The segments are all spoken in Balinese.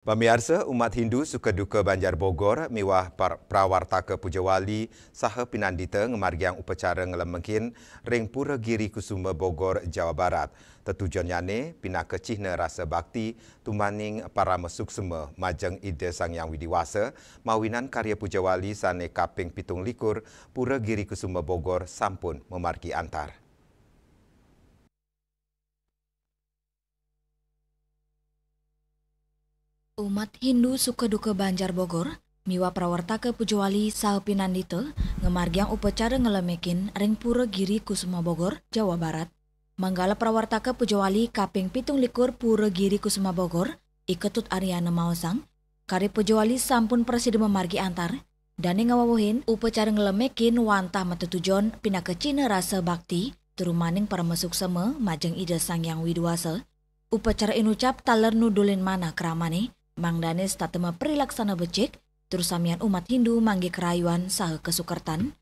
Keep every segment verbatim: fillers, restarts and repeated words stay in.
Pamiarsa, umat Hindu suka duka Banjar Bogor miwah par-, prawartaka puja wali saha pinandita ngamargiang upacara nglemekin ring Pura Giri Kusuma Bogor, Jawa Barat. Tetujonnyane pinaka cihna rasa bakti tumbaning parama suksma majeng Ida Sang Hyang Widi Wasa, mawinan karya puja wali sane kaping pitung likur Pura Giri Kusuma Bogor sampun mamargi antar. Umat Hindu suka duka Banjar Bogor miwah prawartaka puja wali saha pinandita ngamargiang upacara nglemekin ring Pura Giri Kusuma Bogor, Jawa Barat. Manggala prawartaka puja wali kaping pitung likur Pura Giri Kusuma Bogor, I Ketut Aryana maosang, karya puja wali sampun prasida mamargi antar, dane ngawewehin upacara nglemekin wantah matetujon pinaka cihna rasa bakti turumaning parama suksma majeng Ida Sang Hyang Widi Wasa. Upacara inucap taler nudulin manah kramane, mangdane setata maparilaksana becik, tur samian umat Hindu manggihin karayuan saha kasukertan.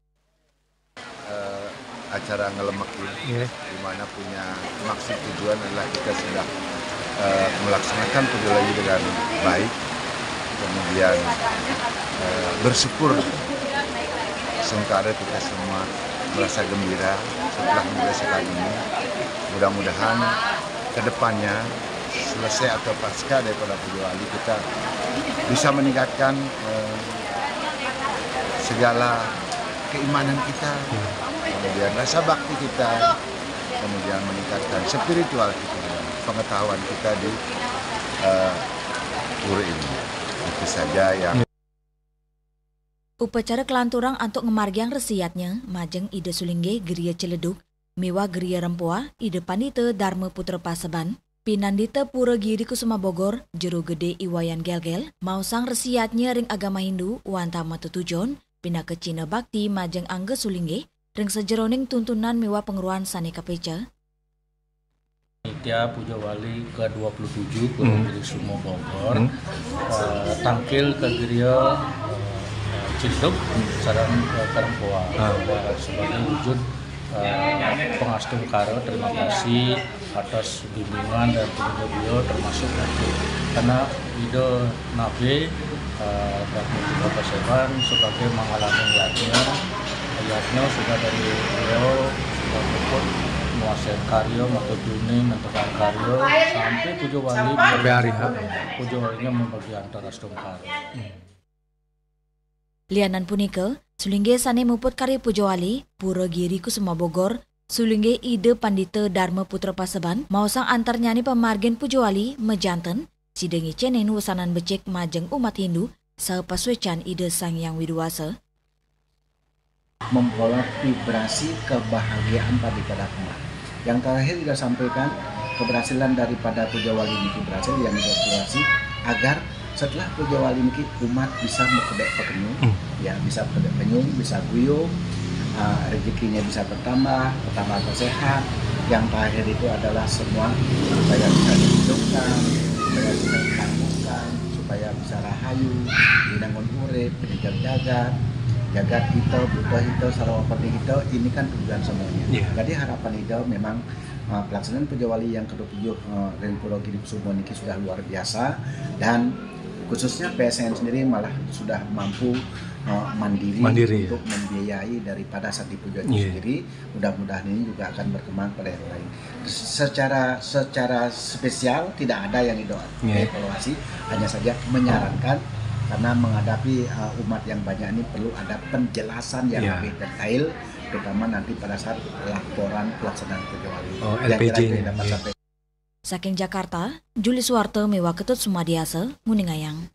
Eh, acara ngelemekin, di mana punya maksud tujuan adalah kita sudah, eh, melaksanakan puja wali dengan baik, kemudian, eh, bersyukur sementara kita semua merasa gembira setelah merasakan ini. Mudah-mudahan ke depannya, selesai atau pasca daripada puja wali, kita bisa meningkatkan, eh, segala keimanan kita, kemudian rasa bakti kita, kemudian meningkatkan spiritual kita, pengetahuan kita di, eh, pura ini. Itu saja yang Upacara kalanturang antuk ngamargiang resi yadnya majeng Ida Sulinggih Gria Ciledug miwah Gria Rempoa Ida Pandita Darma Putra Paseban, pinandita Pura Giri Kusuma Bogor, Jero Gede I Wayan Gelgel, maosang resi yadnya ring agama Hindu wantah matetujon pinaka cihna bakti majeng angga sulinggih ring sajeroning tuntunan miwah pangruhan sane kapica. Nitya Puja Wali ke dua puluh tujuh Pura Giri Kusuma Bogor, eh, tangkil ka Gria, eh, Ciledug sareng, eh, ka Rempoa. Sebagai wujud, eh, pangastungkara, terima kasih atas bimbingan dan petunjuk beliau, termasuk nanti karena Ida Nabe, eh, dan juga Paseban sebagai mangalaning yadnya. Yadnya sudah dari beliau sudah puput menguasai karya, mata dunia, menentukan karya, sampai puja wali. Sampai hari H. Puja walinya membagi antara astungkara. Lianan punika, sulinggih sane muput karya puja wali, Pura Giri Kusuma Bogor, sulinggih Ida Pandita Darma Putra Paseban, maosang antarnyane pamargin puja wali, majanten, sida ngicenin wesanan becik majeng umat Hindu, saha pasuecan Ida Sang Hyang Widi Wasa. Membawa vibrasi kebahagiaan pada kita semua. Yang terakhir kita sampaikan, keberhasilan daripada puja wali niki berhasil yang kita evaluasi agar setelah puja wali niki umat bisa makedek pekenyung, ya, bisa makedek penyung, bisa guyub, ah, rezekinya bisa bertambah, bertambah sehat. Yang terakhir itu adalah semua supaya bisa dihidupkan, supaya bisa ditangguhkan, supaya bisa rahayu, dinangun urip, penyegar jagat, jagat kita, buta kita, sarawa pati kita, ini kan tujuan semuanya. Iya. Jadi harapan kita memang, uh, pelaksanaan puja wali yang kedua puluh tujuh, uh, ring Pura Giri Kusuma niki sudah luar biasa, dan khususnya P S N sendiri malah sudah mampu, uh, mandiri. Mandiri, untuk, ya, membiayai daripada sandi puja itu, iya, sendiri. Mudah-mudahan ini juga akan berkembang pada yang lain. Secara, secara spesial tidak ada yang didoakan, iya, evaluasi, hanya saja menyarankan karena menghadapi, uh, umat yang banyak ini perlu ada penjelasan yang, iya, lebih detail, terutama nanti pada saat laporan pelaksanaan puja wali. Oh, yang kira-kira L P J-nya, dapat, iya, sampai. Saking Jakarta, Juli Suwarta miwah Ketut Sumadiasa nguningayang.